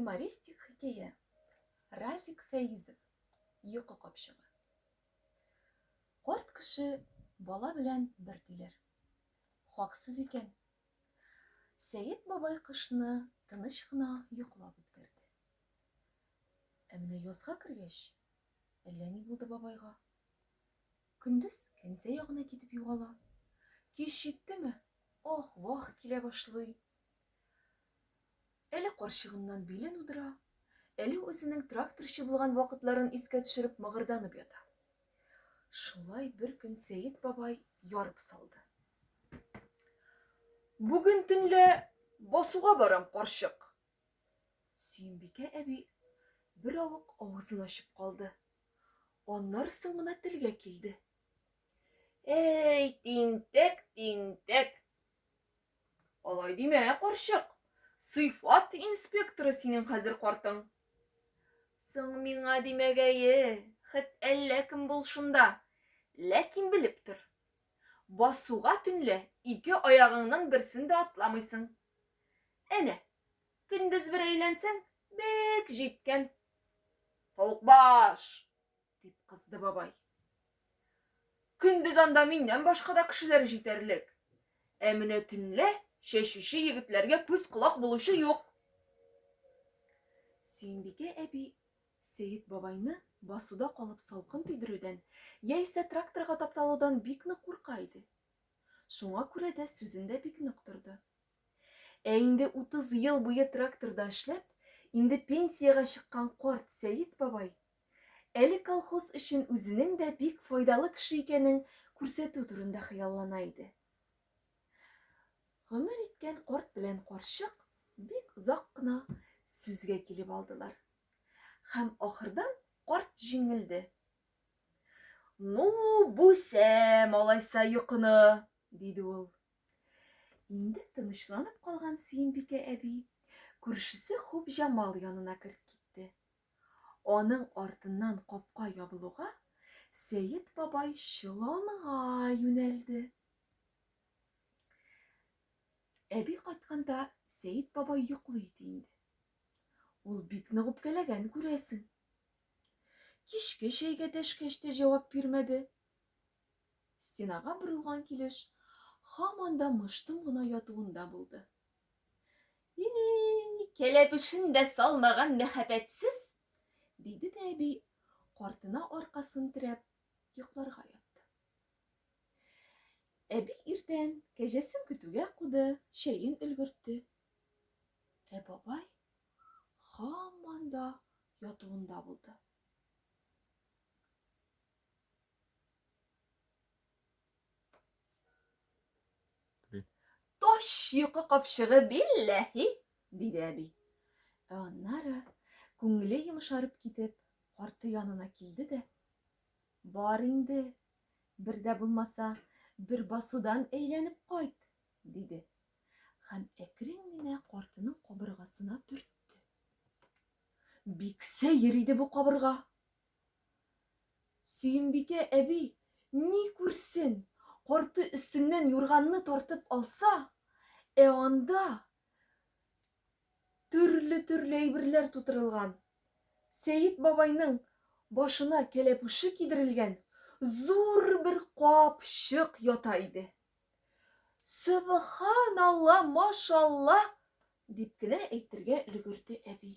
Юмористик хикәя. Радик Фәизов. Йокы капчыгы. Карт кеше бала белән бер диләр. Хак сүз икән. Сәет бабай кышны тыныч кына йоклап үткәрде. Ә менә язга кергәч, әллә ни булды бабайга. Көндез кәнсә ягына китеп югала. Кич җиттеме, ах-вах килә башлый. Әле карчыгыннан билен удыра, әле үзенең тракторчы булган вакытларын искә төшереп мыгырданып ята. Шулай бер көн Сәет бабай ярып салды. Бүген төнлә басуга барам, карчык. Сөембикә әби бер авык авызын ачып калды. Аннары соң гына телгә килде. Әй, тинтәк, тинтәк! Алай димә, карчык. Сыйфат инспекторы синең хәзер картың. Соң миңа димәгәе, хет әллә кем бул шунда. Ләкин белеп тор. Басуга төнлә ике аягыңның берсен дә атламыйсың. Әнә, көндез бер әйләнсәң, бик җиткән. Тавыкбаш! дип кызды бабай. Көндез анда миннән башка да кешеләр җитәрлек. Ә менә төнлә чәчүче егетләргә күз-колак булучы юк. Сөембикә әби Сәет бабайны басуда калып салкын тидерүдән яисә тракторга тапталудан бик нык курка иде. Шуңа күрә дә сүзендә бик нык торды. Ә инде 30 ел буе тракторда эшләп, инде пенсиягә чыккан карт Сәет бабай әле колхоз өчен үзенең дә бик файдалы кеше икәнен күрсәтү турында хыяллана иде. Гомер иткән карт белән карчык бик озак кына сүзгә килеп алдылар. Һәм ахырдан карт җиңелде. Ну, бүсәм алайса йокыны, диде ул. Инде тынычланып калган Сөембикә әби күршесе Хупҗамал янына кереп китте. Аның артыннан капка ябылуга, Сәет бабай чоланга юнәлде. Әби кайтканда Сәет бабай йоклый иде инде. Ул бик нык үпкәләгән, күрәсең. Кичке чәйгә дәшкәч тә җавап бирмәде. Стенага борылган килеш, һаман да мыштым гына ятуында булды. И, кәләпүшен дә салмаган мәхәббәтсез! диде дә әби, картына аркасын терәп, йокларга ятты. Әби иртән кәҗәсен көтүгә куды, чәен өлгертте. Ә бабай һаман да ятуында булды. Таш йокы капчыгы билләһи, диде әби. Ә аннары күңеле йомшарып китеп, карты янына килде дә, Бар инде, бер дә булмаса, бер басудан әйләнеп кайт, диде. Һәм әкрен генә картының кабыргасына төртте. Бик сәер иде бу кабырга. Сөембикә әби ни күрсен, карты өстеннән юрганны тартып алса, ә анда төрле-төрле әйберләр тутырылган. Сәет бабайның башына кәләпүше кидерелгән зур бер капчык ята иде. Сөбханалла, машалла, дип кенә әйтергә өлгерде әби.